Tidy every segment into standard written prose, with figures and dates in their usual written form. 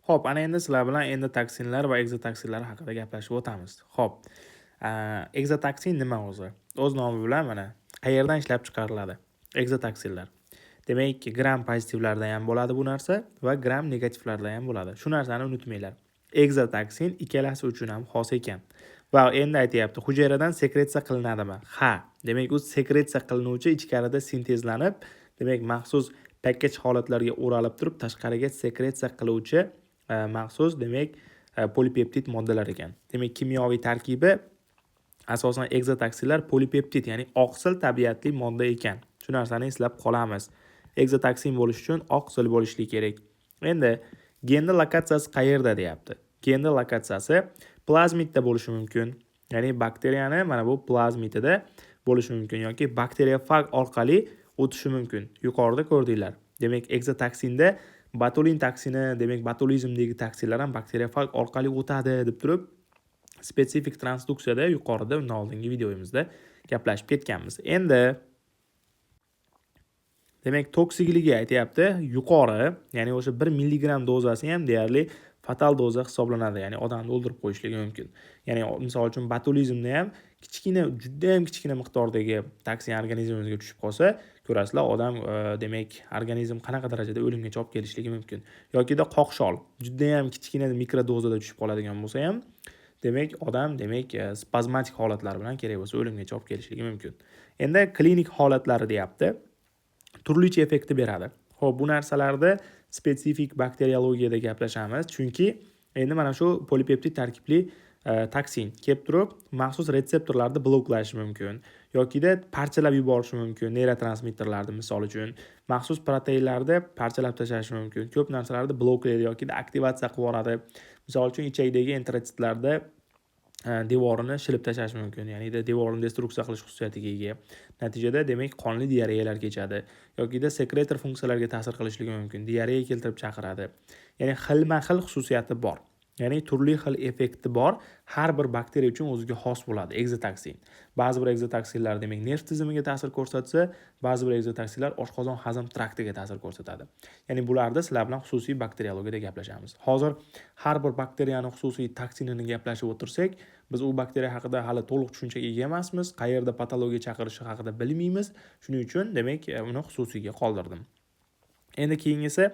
Xo'p, ana endi sizlar bilan endotoksinlar va ekzotoksinlar haqida gaplashib o'tamiz. Xo'p, ekzotoksin nima o'zi? O'z nomi bilan mana qayerdan ishlab chiqariladi? Ekzotoksinlar. Demak, gram pozitivlarda ham bo'ladi bu narsa va gram negativlarda ham bo'ladi. Shu narsani unutmanglar. Ekzotoksin ikkalasi uchun ham xos ekan. Va endi aytyapti, hujayradan sekretsiya qilinadimi? Ha, demak, u sekretsiya qilinuvchi ichkarida sintezlanib, demak, maxsus package holatlarga o'ralib turib tashqariga sekretsiya qiluvchi maxsus, demak, polipeptid moddalar ekan. Demak, kimyoviy tarkibi asosan ekzotoksinlar polipeptid, ya'ni oqsil tabiatli modda ekan. Shu narsani eslab qolamiz. Ekzotoksin bo'lishi uchun oqsil bo'lishligi kerak. Endi genni lokatsiyasi qayerda deyapti. Genni lokatsiyasi plazmidda bo'lishi mumkin. Ya'ni bakteriyani mana bu plazmidida bo'lishi mumkin yoki bakteriofag orqali o'tishi mumkin. Yuqorida ko'rdinglar. Demak, ekzotoksinda botulin toksini, demak, botulizmdagi toksinlar ham bakteriofag orqali o'tadi deb turib spetsifik transduksiyada yuqorida undan oldingi videomizda gaplashib ketganmiz. Endi demak, toksikligi aytyapti yuqori, ya'ni o'sha 1 milligramm dozasi ham deyarli fatal doza hisoblanadi, ya'ni odamni o'ldirib qo'yishligi mumkin. Ya'ni misol uchun botulizmda ham kichkina, juda ham kichkina miqdordagi toksin organizmimizga tushib qolsa, ko'rasizlar, odam demak, organizm qanaqa darajada o'limgacha olib kelishligi mumkin. Yokida qoqshol juda ham kichkina mikrodozada tushib qoladigan bo'lsa ham, demak, odam demak spazmatik holatlar bilan kerak bo'lsa o'limgacha olib kelishligi mumkin. Endi klinik holatlari deyapti. Turlicha effekti beradi. Xo'p, bu narsalarda spetsifik bakteriologiyada gaplashamiz, chunki endi mana shu polipeptid tarkibli toksin kelib turib maxsus retseptorlarni bloklashi mumkin yokida parchalab yuborishi mumkin neyrotransmitterlarni, misol uchun maxsus proteinlarni parchalab tashlashi mumkin. Ko'p narsalarni bloklaydi yokida aktivatsiya qilib yuboradi. Misol uchun, ichakdagi enterotsitlarda devorini shilib tashlashi mumkin, ya'ni devorni destruksiya qilish xususiyatiga ega. Natijada, demak, qonli diareyalar kechadi yokida sekretor funksiyalarga ta'sir qilishligi mumkin, diareya keltirib chaqiradi. Ya'ni xilma xil xususiyati bor, ya'ni turli xil effekti bor. Har bir bakteriya uchun o'ziga xos bo'ladi ekzotoksin. Ba'zi bir ekzotoksinlar, demak, nerv tizimiga ta'sir ko'rsatsa, ba'zi bir ekzotoksinlar oshqozon hazm traktiga ta'sir ko'rsatadi. Ya'ni bularda sizlar bilan xususiy bakteriologiyada gaplashamiz. Hozir har bir bakteriyani xususiy toksinini gaplashib o'tirsak, biz u bakteriya haqida hali to'liq tushunchaga ega emasmiz, qayerda patologiya chaqirishi haqida bilmaymiz. Shuning uchun, demak, uni xususiyga qoldirdim. Endi keyingisi,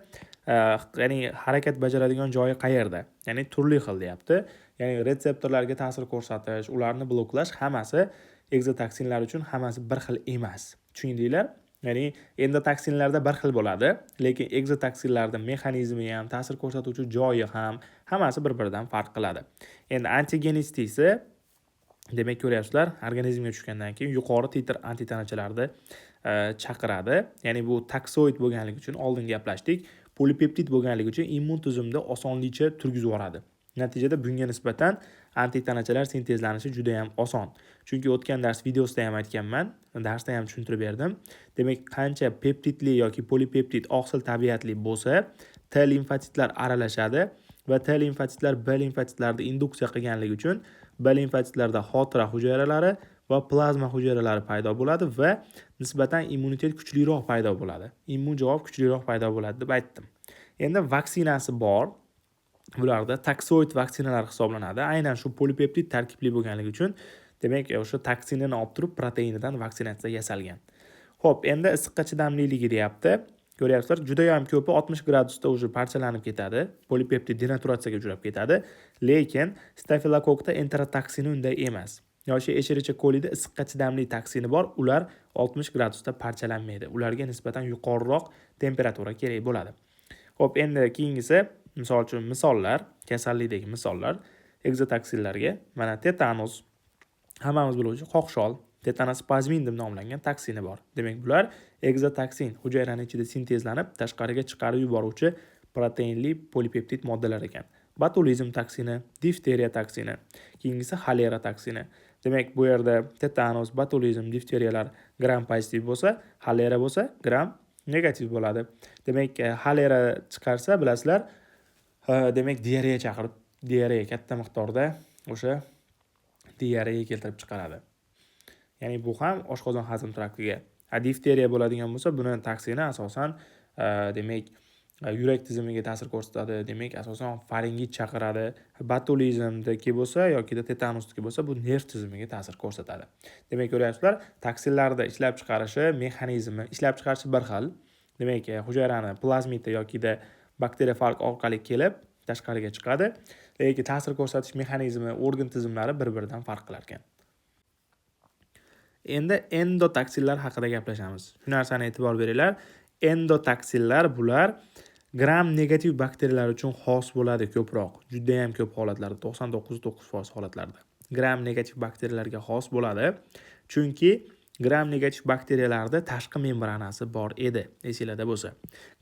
ya'ni harakat bajaradigan joyi qayerda? Ya'ni turli xil deyapti. Ya'ni retseptorlarga ta'sir ko'rsatish, ularni bloklash, hammasi ekzotoksinlar uchun hammasi bir xil emas, tushundinglar? Ya'ni endotoksinlarda bir xil bo'ladi, lekin ekzotoksinlarda mexanizmi ham, ta'sir ko'rsatuvchi joyi ham, hammasi bir biridan farq qiladi. Endi antigenistikasi, demak, ko'ryapsizlar, organizmga tushgandan keyin yuqori titr antitanachalarni chaqiradi. Ya'ni bu toksoid bo'lganligi uchun, oldin gaplashdik, polipeptid bo'lganligi uchun immun tizimda osonlikcha turgizib yuboradi. Natijada bunga nisbatan antitanachalar sintezlanishi juda yam oson, chunki o'tgan dars videosida ham aytganman, darsda ham tushuntirib berdim. Demak, qancha peptidli yoki polipeptid oqsil tabiatli bo'lsa, T limfotsitlar aralashadi va T limfotsitlar B limfotsitlarni induksiya qilganligi uchun B limfotsitlarda xotira hujayralari va plazma hujayralari paydo bo'ladi va nisbatan immunitet kuchliroq paydo bo'ladi, immun javob kuchliroq paydo bo'ladi deb aytdim. Endi vaksinasi bor bularda, toksoid vaksinalar hisoblanadi. Aynan shu polipeptid tarkibli bo'lganligi uchun, demak, o'sha toksinini olib turib proteinidan vaksinatsiya yasalgan. Ho'p, endi issiqqa chidamliligi deyapti. Ko'ryapsizlar, judayam ko'pi 60 gradusda уже parchalanib ketadi, polipeptid denaturatsiyaga uchrab ketadi. Lekin stafilokokda enterotoksini unday emas yoki Escherichia colida issiqqa chidamli toksini bor, ular 60 gradusda parchalanmaydi, ularga nisbatan yuqoriroq temperatura kerak bo'ladi. Ho'p, endi keyingisi, misol uchun, misollar, kasallikdagi misollar ekzotoksinlarga. Mana tetanus, hammamiz biluvchi qoqshol, tetanospazmin deb nomlangan toksini bor. Demak, bular ekzotoksin, hujayrani ichida sintezlanib tashqariga chiqarib yuboruvchi proteinli polipeptid moddalar ekan. Botulizm toksini, difteriya toksini, keyingisi xolera toksini. Demak, bu yerda tetanus, botulizm, difteriyalar gram pozitiv bo'lsa, xolera bo'lsa gram negativ bo'ladi. Demak, xolera chiqarsa, bilasizlar, demak, diareya chaqirib, diareya katta miqdorda o'sha diareya keltirib chiqaradi. Ya'ni bu ham oshqozon hazm traktiga. Difteriya bo'ladigan bo'lsa, buni toksini asosan demak, Yurak tizimiga ta'sir ko'rsatadi. Demak, asosan faringit chaqiradi. Botulizmdagi bo'lsa yokida tetanusniki bo'lsa, bu nerv tizimiga ta'sir ko'rsatadi. Demak, ko'ryapsizlar, toksinlarni ishlab chiqarishi mexanizmi, ishlab chiqarishi bir xil. Demak, hujayrani plazmidi yokida bakteriofag orqali kelib tashqariga chiqadi. Lekin ta'sir ko'rsatish mexanizmi, organ tizimlari bir-biridan farq qilar ekan. Endi endotoksinlar haqida gaplashamiz. Shu narsani e'tibor beringlar. Endotoksinlar bular gram negativ bakteriyalar uchun xos bo'ladi ko'proq. Juda ham ko'p holatlarda, 99,9% holatlarda gram negativ bakteriyalarga xos bo'ladi. Chunki gram negativ bakteriyalarda tashqi membranasi bor edi, esinglarda bo'lsa.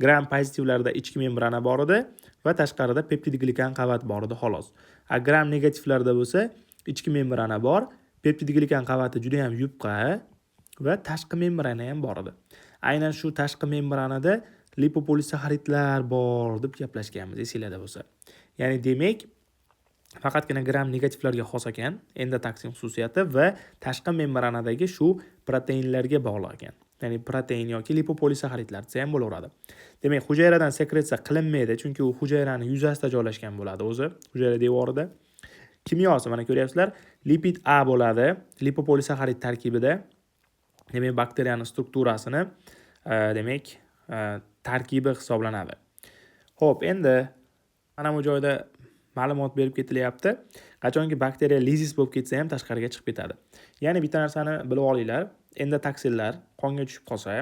Gram pozitivlarda ichki membrana bor edi va tashqarida peptidglikan qavat bor edi, xolos. A gram negativlarda bo'lsa ichki membrana bor, peptidglikan qavati juda ham yupqa va tashqi membrana ham bor edi. Aynan shu tashqi membranada lipopolisaxaridlar bor deb gaplashganmiz, esinglarda bo'lsa. Ya'ni demak, faqatgina gram negativlarga xos ekan endotoksin xususiyati va tashqi membranadagi shu proteinlarga bog'liq ekan. Ya'ni protein yoki lipopolisaxaridlar desa ham bo'laveradi. Demak, hujayradan sekretsiya qilinmaydi, chunki u hujayrani yuzasida joylashgan bo'ladi o'zi, hujayra devorida. Kimyosi mana ko'ryapsizlar, lipid A bo'ladi, lipopolisaxarid tarkibida. Demak, bakteriyani strukturasini demak, tarkibi hisoblanadi. Xo'p, endi mana bu joyda ma'lumot berib ketilyapti. Qachonki bakteriya lizis bo'lib ketsa ham tashqariga chiqib ketadi. Ya'ni bitta narsani bilib olinglar, endotoksinlar qonga tushib qolsa,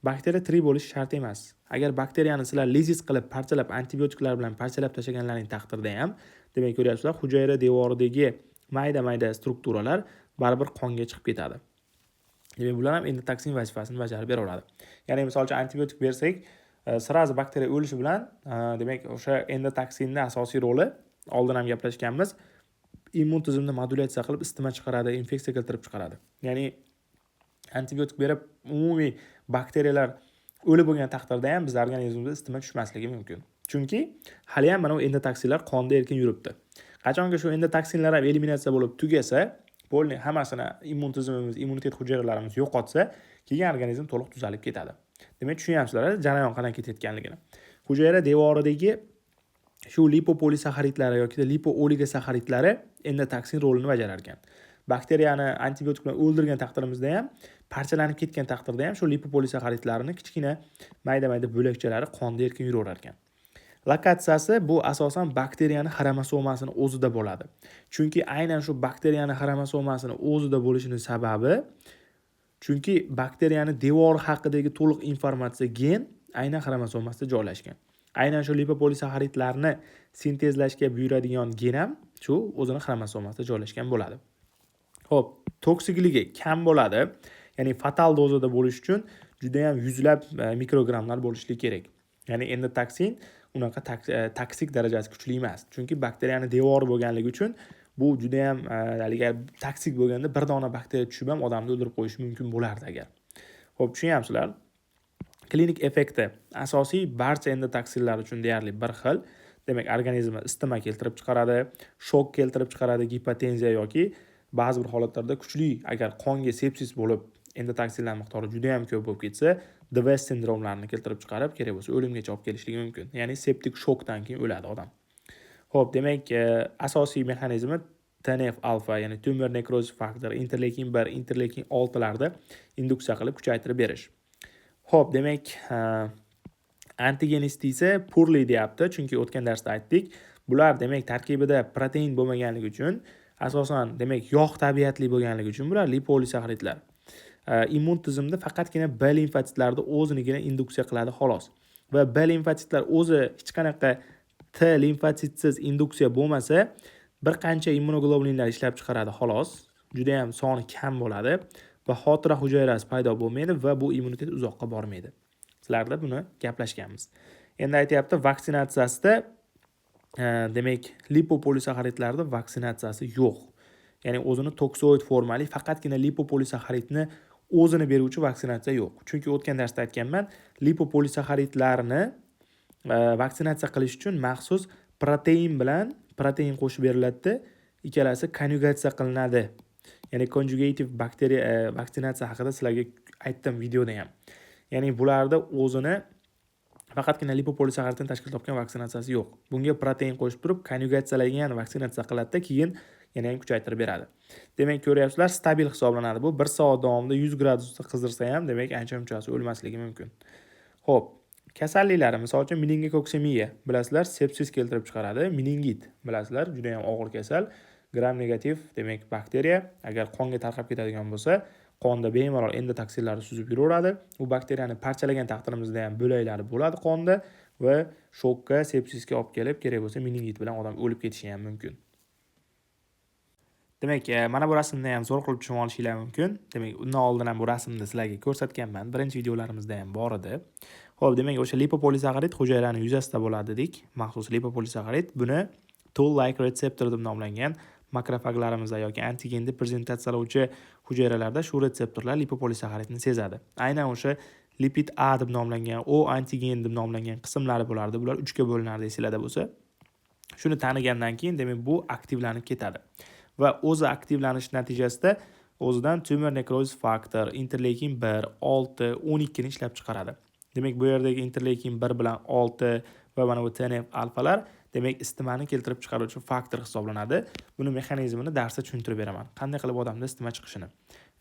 bakteriya tirik bo'lishi shart emas. Agar bakteriyani sizlar lizis qilib, parchalab, antibiotiklar bilan parchalab tashlaganlaring taqdirda ham, demak, ko'ryapsizlar, hujayra devoridagi mayda-mayda strukturalar baribir qonga chiqib ketadi. Demak, bular ham endotoksin vazifasini bajarib beraveradi. Ya'ni misol uchun antibiotik bersak, сразу bakteriya o'lishi bilan, demak, o'sha endotoksinni asosiy roli, oldin ham gaplashganmiz, immun tizimni modulyatsiya qilib isitma chiqaradi, infeksiya keltirib chiqaradi. Ya'ni antibiotik berib umumiy bakteriyalar o'lib bo'lgan taqdirda ham bizning organizmimizda isitma tushmasligi mumkin. Chunki hali ham mana bu endotoksinlar qonda erkin yuribdi. Qachonki shu endotoksinlar ham eliminatsiya bo'lib tugasa, полный hammasini immun tizimimiz, immunitet hujayralarimiz yo'qotsa, keyin organizm to'liq tuzalib ketadi. Demak, tushunyapsizlar jarayon qanaqa ketayotganligini. Hujayra devoridagi shu lipopolisaxaridlari yoki lipooligosaxaridlari endotoksin rolini bajarar ekan. Bakteriyani antibiotik bilan o'ldirgan taqdirimizda ham, parchalanib ketgan taqdirda ham shu lipopolisaxaridlarni kichkina mayda-mayda bo'lakchalari qonda erkin yuraverar ekan. Lokatsiyasi bu asosan bakteriyani xromosomasini o'zida bo'ladi. Chunki aynan shu bakteriyani xromosomasini o'zida bo'lishini sababi, chunki bakteriyani devori haqidagi to'liq informatsiya, gen aynan xromosomasida joylashgan. Aynan shu lipopolisaxaridlarni sintezlashga buyuradigan gen ham shu o'zini xromosomasida joylashgan bo'ladi. Xo'p, toksikligi kam bo'ladi. Ya'ni fatal dozada bo'lish uchun juda ham yuzlab mikrogrammlar bo'lishligi kerak. Ya'ni endotoksin unaqa toksik darajasi kuchli emas. Chunki bakteriyani devori bo'lganligi uchun bu juda ham haligi toksik bo'lganda bir dona bakteriya tushib ham odamni o'ldirib qo'yishi mumkin bo'lardi agar. Xo'p, tushunyapsizlar? Klinik effekti asosiy barcha endotoksinlar uchun deyarli bir xil. Demak, organizmga isitma keltirib chiqaradi, shok keltirib chiqaradi, gipotenziya yoki ba'zi bir holatlarda kuchli agar qonga sepsis bo'lib, endotoksinlar miqdori juda ham ko'p bo'lib ketsa, DWS sindromlarini keltirib chiqarib, kerak bo'lsa o'limgacha olib kelishligi mumkin. Ya'ni septik shokdan keyin o'ladi odam. Xo'p, demak, asosiy mexanizmi TNF alfa, ya'ni tumor nekroz faktor, interleykin 1, interleykin 6 larda induksiya qilib kuchaytirib berish. Xo'p, demak, antigenicity poorly deyapti, chunki o'tgan darsda aytdik. Bular demak tarkibida protein bo'lmaganligi uchun, asosan demak yog' tabiatli bo'lganligi uchun bular lipoolisaxaridlar. Immun tizimda faqatgina B limfotsitlarni o'zinigina induksiya qiladi xolos. Va B limfotsitlar o'zi hech qanaqa T limfotsitsiz induksiya bo'lmasa, bir qancha immunoglobulinlar ishlab chiqaradi xolos. Juda ham soni kam bo'ladi va xotira hujayrasi paydo bo'lmaydi va bu immunitet uzoqqa bormaydi. Sizlarda buni gaplashganmiz. Endi aytyapti, vaksinatsiyasida demak lipopolisaxaridlarda vaksinatsiyasi yo'q. Ya'ni o'zini toksoid formali faqatgina lipopolisaxaridni o'zini beruvchi vaksinatsiya yo'q. Chunki o'tgan darsda aytganman, lipopolisaxaridlarni vaksinatsiya qilish uchun maxsus protein bilan protein qo'shib beriladida, ikkalasi konyugatsiya qilinadi. Ya'ni conjugative bakteriya vaksinatsiya haqida sizlarga aytdim videoda ham. Ya'ni bularda o'zini Faqatgina lipopolisaxariddan tashkil topgan vaksinatsiyasi yo'q. Bunga protein qo'shib turib, konyugatsiyalangan vaksinatsiya qiladida, keyin yana ham kuchaytirib beradi. Demak, ko'ryapsizlar, stabil hisoblanadi. Bu 1 soat davomida 100 gradusda qizdirsa ham, demak, ancha munchasi o'lmasligi mumkin. Xo'p, kasalliklari, misol uchun, meningokoksemiya, bilasizlar, sepsis keltirib chiqaradi. Meningit, bilasizlar, juda ham og'ir kasal. Gram negativ, demak, bakteriya agar qonga tarqab ketadigan bo'lsa, qonda bemalol endotoksinlarni suzib yuraveradi. U bakteriyani parchalagan taqdirimizda ham bo'laklari bo'ladi qonda va shokka, sepsisga olib kelib, kerak bo'lsa, meningit bilan odam o'lib ketishi ham mumkin. Demak, mana bu rasmni ham zo'r qilib tushunib olishinglar mumkin. Demak, undan oldin ham bu rasmni sizlarga ko'rsatganman. Birinchi videolarimizda ham bor edi. Xo'p, demak, o'sha lipopolisaxarid hujayrani yuzasida bo'ladi dedik. Maxsus lipopolisaxarid buni toll-like retseptor deb nomlangan makrofaglarimizda yoki antigenni prezentatsiyalovchi hujayralarda shu retseptorlar lipopolisaxaridni sezadi. Aynan o'sha lipid A deb nomlangan, O antigen deb nomlangan qismlari bo'lardi. Bular uchga bo'linardi, esinglarda bo'lsa. Shuni tanigandan keyin, demak, bu aktivlanib ketadi. Va o'zi aktivlanish natijasida o'zidan tumor nekroz faktor, interleykin 1, 6, 12 ni ishlab chiqaradi. Demak, bu yerdagi interleykin 1 bilan 6 va mana bu TNF alfalar, demak, isitmani keltirib chiqaruvchi faktor hisoblanadi. Buni mexanizmini darsda tushuntirib beraman. Qanday qilib odamda isitma chiqishini.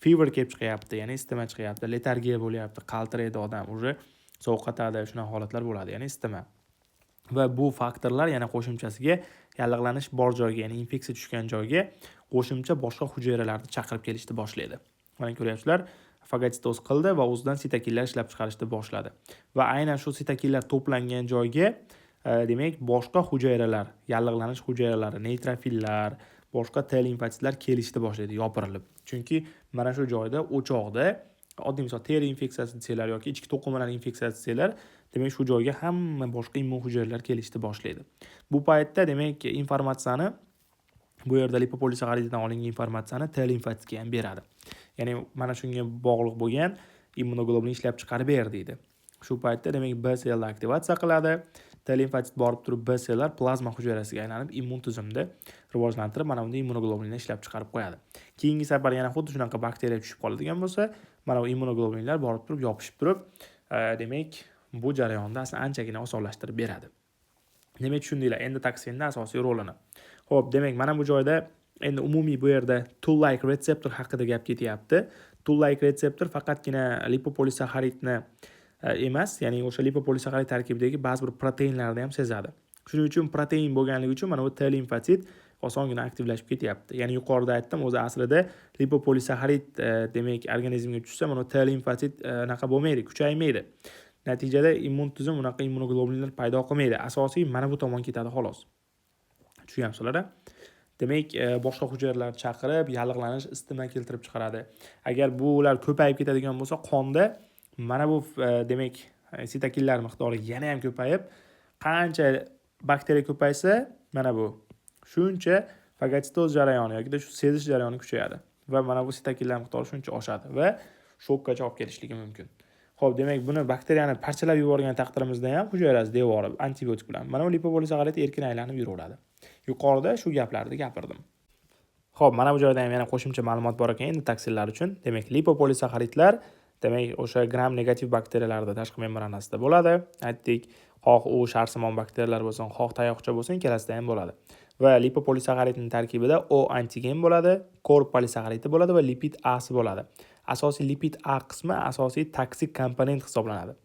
Fever kelib chiqyapti, ya'ni isitma chiqyapti, letargiya bo'lyapti, qaltiraydi odam, уже sovqotadi, shunaqa holatlar bo'ladi, ya'ni isitma. Va bu faktorlar yana qo'shimchasiga yallig'lanish bor joyga, ya'ni infeksiya tushgan joyga qo'shimcha boshqa hujayralarni chaqirib kelishni boshlaydi. Mana ko'ryapsizlar, fagotsitoz qildi va o'zidan sitokinlar ishlab chiqarishni boshladi. Va aynan shu sitokinlar to'plangan joyga, demak, boshqa hujayralar, yallig'lanish hujayralari, neytrofillar, boshqa T limfotsitlar kelishni boshlaydi yopirilib. Chunki mana shu joyda, o'choqda, oddiy misol, teri infeksiyasi desanglar yoki ichki to'qimalar infeksiyasi desanglar, demak, shu joyga hamma boshqa immun hujayralar kelishni boshlaydi. Bu paytda, demak, informatsiyani, bu yerda lipopolisaxariddan olingan informatsiyani T limfotsitga ham beradi. Ya'ni mana shunga bog'liq bo'lgan immunoglobulin ishlab chiqarib ber deydi. Shu paytda, demak, B cellni aktivatsiya qiladi. T limfotsit borib turib, B celllar plazma hujayrasiga aylanib, immun tizimni rivojlantirib, mana bunday immunoglobulinlar ishlab chiqarib qo'yadi. Keyingi safar yana xuddi shunaqa bakteriya tushib qoladigan bo'lsa, mana bu immunoglobulinlar borib turib, yopishib turib, demak, bu jarayonni aslida anchagina osonlashtirib beradi. Demak, tushundinglar endotoksinni asosiy rolini. Xo'p, demak, mana bu joyda endi umumiy bu yerda toll-like retseptor haqida gap ketyapti. Toll-like retseptor faqatgina lipopolisaxaridni emas, ya'ni o'sha lipopolisaxarid tarkibidagi ba'zi bir proteinlarni ham sezadi. Shuning uchun, protein bo'lganligi uchun mana bu T limfotsit osongina aktivlashib ketyapti. Ya'ni yuqorida aytdim, o'zi aslida lipopolisaxarid, demak, organizmga tushsa, mana bu T limfotsit anaqa bo'lmaydi, kuchaymaydi. Natijada immun tizim unaqa immunoglobulinlar paydo qilmaydi. Asosiy mana bu tomon ketadi, xolos. Tushunyapsizlar a? Demak, boshqa hujayralarni chaqirib, yallig'lanish, isitma keltirib chiqaradi. Agar bular ko'payib ketadigan bo'lsa, qonda mana bu, demak, sitokinlar miqdori yana ham ko'payib, qancha bakteriya ko'paysa, mana bu shuncha fagotsitoz jarayoni yoki shu sezish jarayoni kuchayadi va mana bu sitokinlar miqdori shuncha oshadi va shokkacha olib kelishligi mumkin. Xo'p, demak, buni bakteriyani parchalab yuborgan taqdirimizda ham hujayrasi devori antibiotik bilan mana bu lipopolisaxarid erkin aylanib yuraveradi. Yuqorida shu gaplarni gapirdim. Xo'p, mana bu joyda ham yana qo'shimcha ma'lumot bor ekan endotoksinlar uchun. Demak, lipopolisaxaridlar, demak, o'sha gram negativ bakteriyalarda tashqi membranasida bo'ladi. Aytdik, xoh u sharsimon bakteriyalar bo'lsin, xoh tayoqcha bo'lsin, ikkalasida ham bo'ladi. Va lipopolisaxaridning tarkibida O antigen bo'ladi, core polisaxaridi bo'ladi va lipid A si bo'ladi. Asosiy lipid A qismi asosiy toksik komponent hisoblanadi.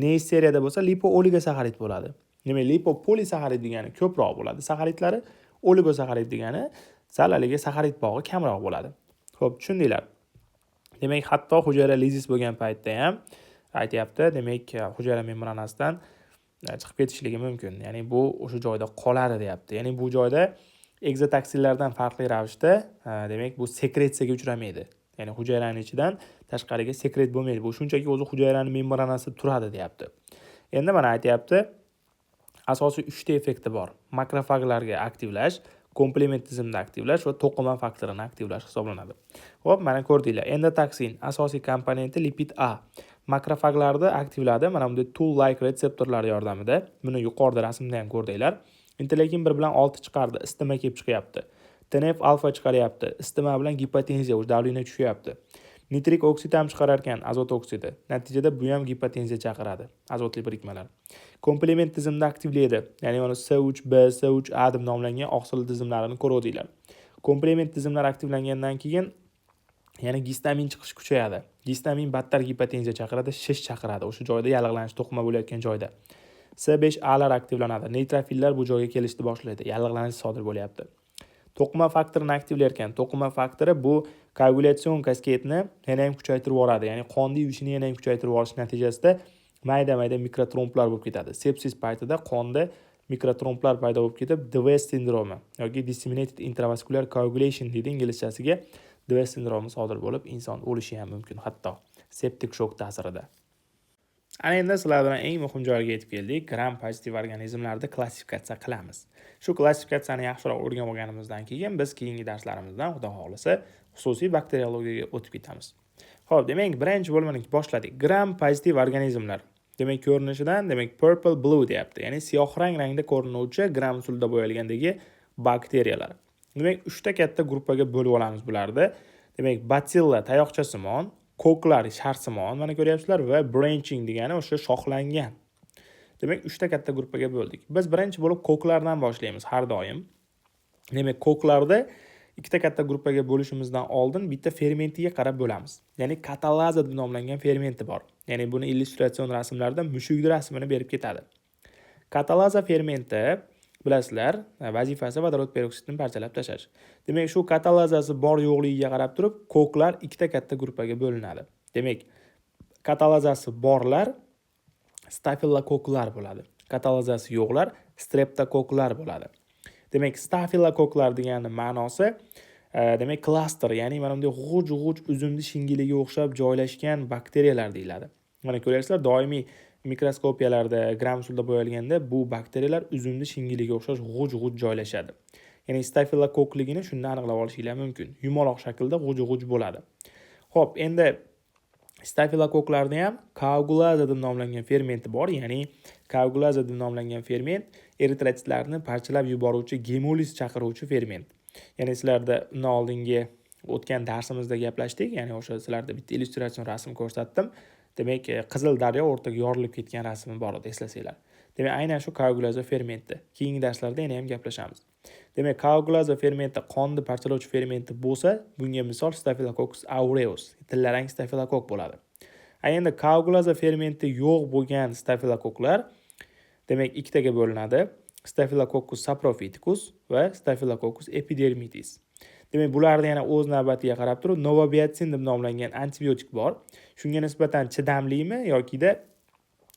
Neysseriyada bo'lsa lipo oligosaxarid bo'ladi. Demak, lipopolisaxarid degani ko'proq bo'ladi saxaridlari, oligosaxarid degani sal haligi saxarid bog'i kamroq bo'ladi. Xo'p, tushundinglar. Demak, hatto hujayra lizis bo'lgan paytda ham aytyapti, demak, hujayra membranasidan chiqib ketishligi mumkin. Ya'ni bu o'sha joyda qoladi deyapti. Ya'ni bu joyda ekzotoksinlardan farqli ravishda, demak, bu sekretsiyaga uchramaydi. Ya'ni hujayrani ichidan tashqariga sekret bo'lmaydi. Bu shunchaki o'zi hujayrani membranasida turadi deyapti. Endi mana aytyapti, asosiy uchta effekti bor. Makrofaglarga aktivlash, komplement tizimini aktivlash va to'qima faktorini aktivlash hisoblanadi. Xo'p, mana ko'rdinglar. Endotoksin asosiy komponenti lipid A. Makrofaglarni aktivladi mana bunday toll-like retseptorlar yordamida. Buni yuqorida rasmda ham ko'rdinglar. Interleykin 1 bilan 6 chiqardi, isitma kelib chiqyapti. TNF alfa chiqaryapti, isitma bilan gipotenziya, уже давление tushyapti. Nitrik oksid ham chiqarar ekan, azot oksidi. Natijada bu ham gipotenziya chaqiradi, azotli birikmalar. Komplement tizimini aktivlaydi. Ya'ni mana C3B, C3A deb nomlangan oqsil tizimlarini ko'ruvdinglar. Komplement tizimlar aktivlangandan keyin yana gistamin chiqishi kuchayadi. Gistamin battar gipotenziya chaqiradi, shish chaqiradi. O'sha joyda yallig'lanish, to'qima bo'layotgan joyda. C5Alar aktivlanadi. Neytrofillar bu joyga kelishni boshlaydi. Yallig'lanish sodir bo'lyapti. To'qima faktorini aktivlar ekan. To'qima faktori bu koagulyatsion kasketni yana ham kuchaytirib yuboradi. Ya'ni qonni yuvishini yana ham kuchaytirib yuborish natijasida mayda-mayda mikrotromblar bo'lib ketadi. Sepsis paytida qonda mikrotromblar paydo bo'lib ketib, DVS sindromi yoki disseminated intravascular coagulation deydi inglizchasiga, DVS sindromi sodir bo'lib, inson o'lishi ham mumkin hatto septik shok ta'sirida. Ana endi sizlar bilan eng muhim joyga yetib keldik. Gram pozitiv organizmlarni klassifikatsiya qilamiz. Shu klassifikatsiyani yaxshiroq o'rganib olganimizdan keyin biz keyingi darslarimizdan, Xudo xohlasa, xususiy bakteriologiyaga o'tib ketamiz. Xo'p, demak, birinchi bo'limini boshladik. Gram pozitiv organizmlar. Demak, ko'rinishidan, demak, purple blue deyapti. Ya'ni siyoh rang rangda ko'rinuvchi gram usulida bo'yalgandagi bakteriyalar. Demak, uchta katta gruppaga bo'lib olamiz bularni. Demak, bacilla tayoqchasimon, koklar sharsimon, mana ko'ryapsizlar, va branching degani o'sha shoxlangan. Demak, uchta katta gruppaga bo'ldik. Biz birinchi bo'lib koklardan boshlaymiz har doim. Demak, koklarda ikkita katta gruppaga bo'lishimizdan oldin bitta fermentiga qarab bo'lamiz. Ya'ni katalaza deb nomlangan fermenti bor. Ya'ni buni illyustratsion rasmlarda mushukni rasmini berib ketadi. Katalaza fermenti, bilasizlar, vazifasi vodorod peroksidini parchalab tashlash. Demak, shu katalazasi bor yo'qligiga qarab turib, koklar ikkita katta gruppaga bo'linadi. Demak, katalazasi borlar stafilokoklar bo'ladi. Katalazasi yo'qlar streptokoklar bo'ladi. Demak, stafilokoklar degani ma'nosi demak, klaster, ya'ni mana bunday g'uj-g'uj uzumni shingiliga o'xshab joylashgan bakteriyalar deyiladi. Mana ko'ryapsizlar, doimiy mikroskopiyalarda gram usulida bo'yalganda bu bakteriyalar uzumni shingiliga o'xshash g'uj-g'uj joylashadi. Ya'ni stafilokokligini shundan aniqlab olishinglar mumkin. Yumaloq shaklda g'uj-g'uj bo'ladi. Xo'p, endi stafilokoklarni ham koagulaza deb nomlangan fermenti bor, ya'ni koagulaza deb nomlangan ferment eritrotsitlarni parchalab yuboruvchi, gemoliz chaqiruvchi ferment. Ya'ni sizlarda undan oldingi o'tgan darsimizda gaplashdik, ya'ni o'sha sizlarda bitta illyustratsion rasm ko'rsatdim. Demak, Qizil daryo o'rtaga yorilib ketgan rasmi bor edi, eslasanglar. Demak, aynan shu koagulaza fermenti. Keyingi darslarda yana ham gaplashamiz. Demak, koagulaza fermenti qonni parchalovchi fermenti bo'lsa, bunga misol Staphylococcus aureus, tillarang stafilokok bo'ladi. A endi koagulaza fermenti yo'q bo'lgan stafilokoklar, demak, ikkitaga bo'linadi. Staphylococcus saprophyticus va Staphylococcus epidermidis. Demak, bularni yana o'z navbatiga qarab turib novobiatsin deb nomlangan antibiotik bor. Shunga nisbatan chidamlimi yokida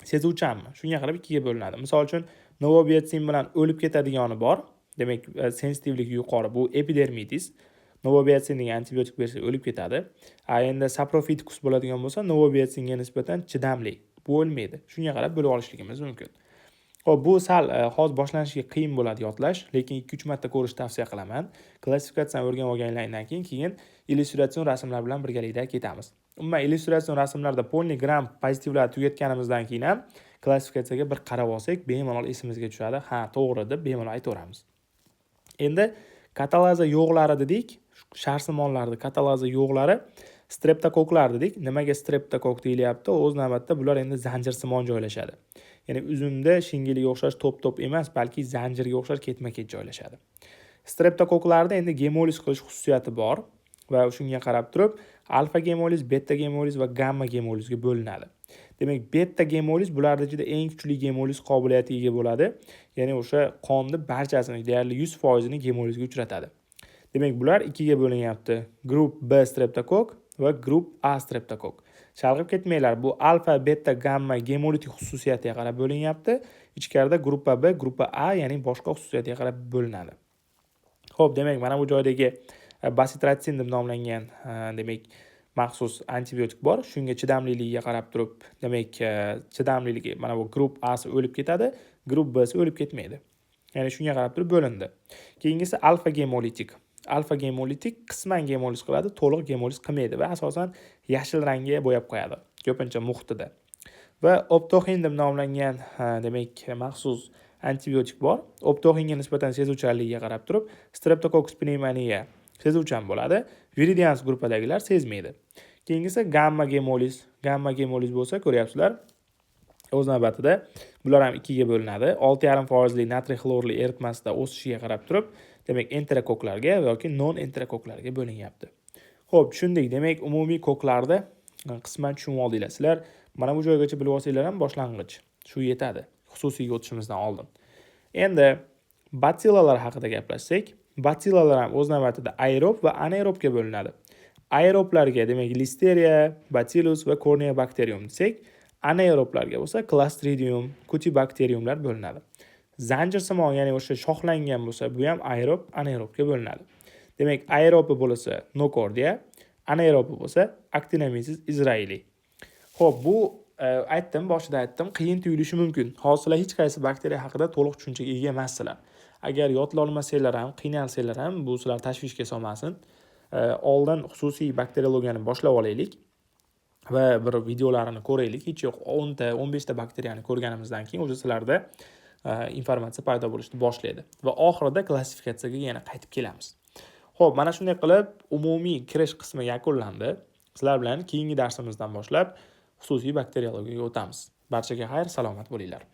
sezuvchanmi? Shunga qarab ikkiga bo'linadi. Misol uchun, novobiatsin bilan o'lib ketadigani bor. Demak, sensitivligi yuqori, bu epidermidis. Novobiatsin degan antibiotik bersa, o'lib ketadi. A endi saprophyticus bo'ladigan bo'lsa, novobiatsinga nisbatan chidamli. Bu o'lmaydi. Shunga qarab bo'lib olishligimiz mumkin. Xo'p, bu sal hozir boshlanishiga qiyin bo'ladi yodlash, lekin 2-3 marta ko'rishni tavsiya qilaman. Klassifikatsiyani o'rganib olganlaringdan keyin illyustratsion rasmlar bilan birgalikda ketamiz. Umuman, illyustratsion rasmlarda полный gram pozitivlarni tugatganimizdan keyin ham klassifikatsiyaga bir qarab olsak, bemalol esimizga tushadi. Ha, to'g'ri deb bemalol aytaveramiz. Endi katalaza yo'qlari dedik, sharsimonlarni katalaza yo'qlari streptokoklar dedik. Nimaga streptokok deyilyapti? O'z navbatda bular endi zanjirsimon joylashadi. Ya'ni uzumda shingiliga o'xshash to'p-to'p emas, balki zanjirga o'xshash ketma-ket joylashadi. Streptokoklarda endi gemoliz qilish xususiyati bor va shunga qarab turib alfa gemoliz, beta gemoliz va gamma gemolizga bo'linadi. Demak, beta gemoliz bularni ichida eng kuchli gemoliz qobiliyatiga ega bo'ladi. Ya'ni o'sha qonni barchasini, deyarli 100%ini gemolizga uchratadi. Demak, bular ikkiga bo'linyapti. Grupp B streptokok va grupp A streptokok. Chalg'ib ketmanglar, bu alfa, beta, gamma gemolitik xususiyatiga qarab bo'linyapti. Ichkarida gruppa B, gruppa A, ya'ni boshqa xususiyatiga qarab bo'linadi. Xo'p, demak, mana bu joydagi basitratsin deb nomlangan demak, maxsus antibiotik bor. Shunga chidamliligiga qarab turib, demak, chidamliligi mana bu grupp A si o'lib ketadi, grupp B si o'lib ketmaydi. Ya'ni shunga qarab turib bo'lindi. Keyingisi alfa gemolitik. Alfa gemolitik qisman gemoliz qiladi, to'liq gemoliz qilmaydi va asosan yashil rangga bo'yab qo'yadi ko'pincha muhitida. Va optoxin deb nomlangan, demak, maxsus antibiotik bor. Optoxinga nisbatan sezuvchanligiga qarab turib, Streptococcus pneumoniae sezuvchan bo'ladi, Viridans gruppadagilar sezmaydi. Keyingisi gamma gemoliz. Gamma gemoliz bo'lsa, ko'ryapsizlar, o'z navbatida bular ham ikkiga bo'linadi. 6,5 foizli natriy xlorli eritmasida o'sishiga qarab turib, demak, enterokoklarga yoki non enterokoklarga bo'linyapti. Ho'p, tushundik. Demak, umumiy koklarni qisman tushunib oldinglar. Sizlar mana bu joygacha bilib olsanglar ham, boshlang'ich shu yetadi xususiyga o'tishimizdan oldin. Endi batsillalar haqida gaplashsak, batsillalar ham o'z navbatida aerob va anaerobga bo'linadi. Aeroblarga, demak, listeriya, bacillus va corneobacterium desak, anaeroblarga bo'lsa clostridium, cutibacteriumlar bo'linadi. Zanjirsimon, ya'ni o'sha shoxlangan bo'lsa, bu ham aerob, anaerobga bo'linadi. Demak, aerobi bo'lsa nokordiya, anaerobi bo'lsa Actinomyces israelii. Ho'p, bu aytdim, boshida aytdim, qiyin tuyulishi mumkin. Hozir sizlar hech qaysi bakteriya haqida to'liq tushunchaga ega emassizlar. Agar yodlolmasanglar ham, qiynalsanglar ham, bu sizlarni tashvishga solmasin. Oldin xususiy bakteriologiyani boshlab olaylik va bir videolarini ko'raylik. Hech yo'q 10 ta, 15 ta bakteriyani ko'rganimizdan keyin уже sizlarda informatsiya paydo bo'lishni boshlaydi va oxirida klassifikatsiyaga yana qaytib kelamiz. Ho'p, mana shunday qilib umumiy kirish qismi yakunlandi. Sizlar bilan keyingi darsimizdan boshlab xususiy bakteriologiyaga o'tamiz. Barchaga xayr, salomat bo'linglar.